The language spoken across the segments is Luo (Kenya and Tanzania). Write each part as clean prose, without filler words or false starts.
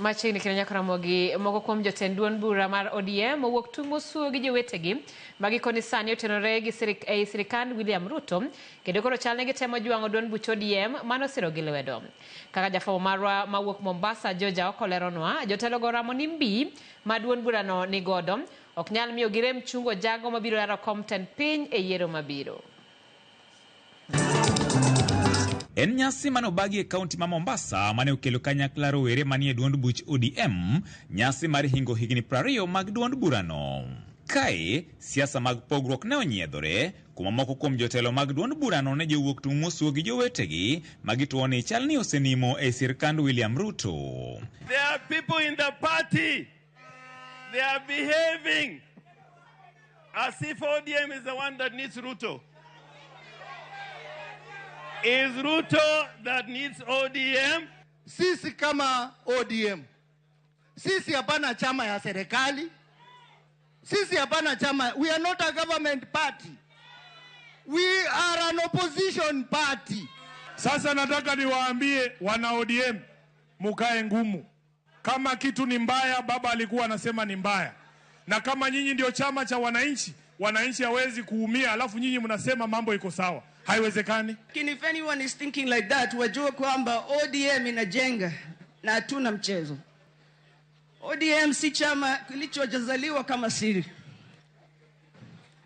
Machiegni kendo nyaka Ramogi, moko kuom jotend duond bura mar ODM owuok tung' mosuo gi jowetegi ma gikoni sani otenore gi sirik, ei sirikand William Ruto kendo koro chal ni gitemo jwang'o duond buch ODM mano sirogi lwedo. Kaka jafwambo marwa mawuok Mombasa George Aoko leronwa, jotelogo oramo ni mbi ma duond burano nigodo ok nyal miyo girem chungo jago mabiro laro kom tend piny e yiero mabiro. En nyasi mane obagi e kaunti ma Mombasa mane okelo kanyakla rowere manie duond buch ODM, nyasi mar hingo higni 20 mag duond burano. Kae, siasa mag pogruok ne onyiedhore, kuma moko kuom jotelo mag duond burano ne jowuok tung' mosuo gi jowetegi ma gituo ni chal ni osenimo e sirkand William Ruto. There are people in the party. They are behaving as if ODM is the one that needs Ruto. Is Ruto that needs ODM? Sisi kama ODM, sisi hapana chama ya serikali, sisi hapana chama, we are not a government party, we are an opposition party. Sasa nataka niwaambie wana ODM, mukae ngumu. Kama kitu ni mbaya, baba alikuwa anasema ni mbaya, na kama nyinyi ndio chama cha wananchi, wananchi hawezi kuumia, alafu nyinyi mnasema mambo iko sawa. Haiwezekani. Lakini if anyone is thinking like that, wajue kwamba ODM inajenga na hatuna mchezo. ODM si chama kilichojazaliwa kama siri.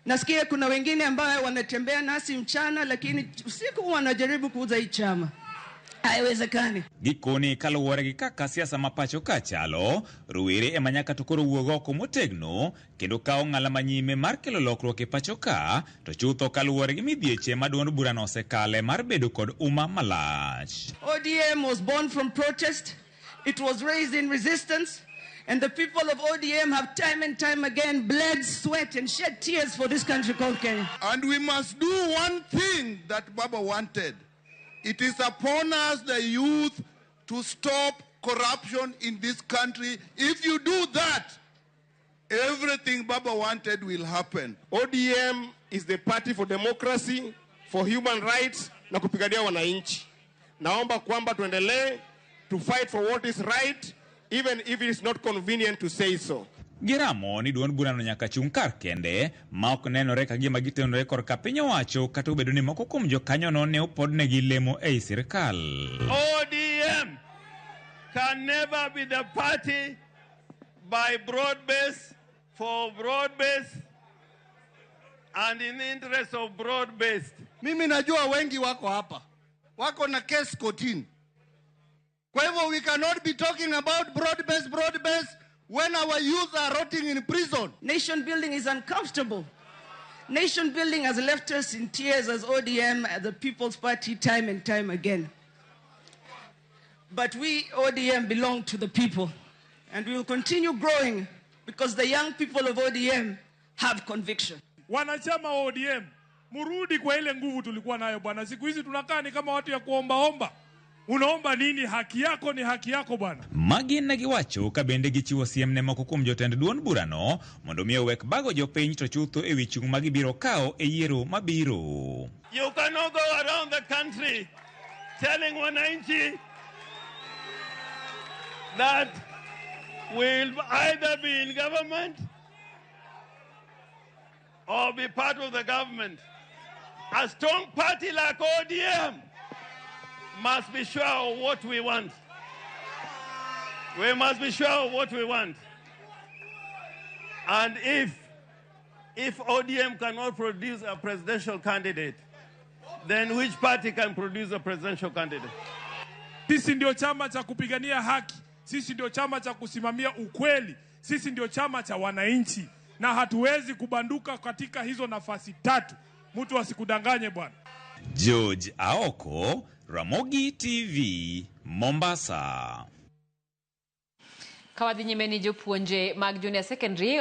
Nasikia kuna wengine ambayo wanatembea nasi mchana, lakini usiku wanajaribu kuuza hii chama. Haiwezekani. Gikone kaluwore gi kaka siasa ma pacho ka chalo, rowere ema nyaka to koro wuog oko motegno kendo kawo ng'ala manyime mar kelo lokruok e pacho ka, to chutho kaluwore gi midhieche ma duond burano osekale mar bedo kod uma malach. ODM was born from protest. It was raised in resistance. And the people of ODM have time and time again bled, sweat, and shed tears for this country called Kenya. And we must do one thing that Baba wanted. It is upon us, the youth, to stop corruption in this country. If you do that, everything Baba wanted will happen. ODM is the party for democracy, for human rights na kupigania wananchi. Naomba kwamba tuendelee to fight for what is right even if it is not convenient to say so. Giramo ni duond burano nyaka chung' kar kende ma ok nenore ka gima gitenore korka piny owacho kata obedo ni moko kuom jokanyono ne opodnegi lemo ei sirkal. ODM can never be the party by broad base, for broad base, and in the interest of broad based. Mimi najua wengi wako hapa, wako na case kotini. Kwa hivyo we cannot be talking about broad base, broad base when our youth are rotting in prison. Nation building is uncomfortable. Nation building has left us in tears as ODM, as the People's Party, time and time again. But we, ODM, belong to the people. And we will continue growing because the young people of ODM have conviction. Wanachama wa ODM, murudi kwa ile nguvu tulikuwa nayo bwana. Siku hizi tunakaa ni kama watu ya kuombaomba. Unaomba nini? Haki yako ni haki yako bwana. Magi ne giwacho ka bende gichiwo siem ne moko kuom jotend duond burano mondo mi owek bago jopiny to chutho ewi chung' ma gibiro kawo e yiero mabiro. You cannot go around the country telling wananchi that we'll either be in government or be part of the government. A strong party like ODM must be sure of what we want. We must be sure of what we want. And if ODM cannot produce a presidential candidate, then which party can produce a presidential candidate? Sisi ndio chama cha kupigania haki, sisi ndio chama cha kusimamia ukweli, sisi ndio chama cha wananchi, na hatuwezi kubanduka katika hizo nafasi tatu. Mtu asikudanganye bwana. George Aoko, Ramogi TV, Mombasa. Ka wadhi nyime ni jopuonje mag junior secondary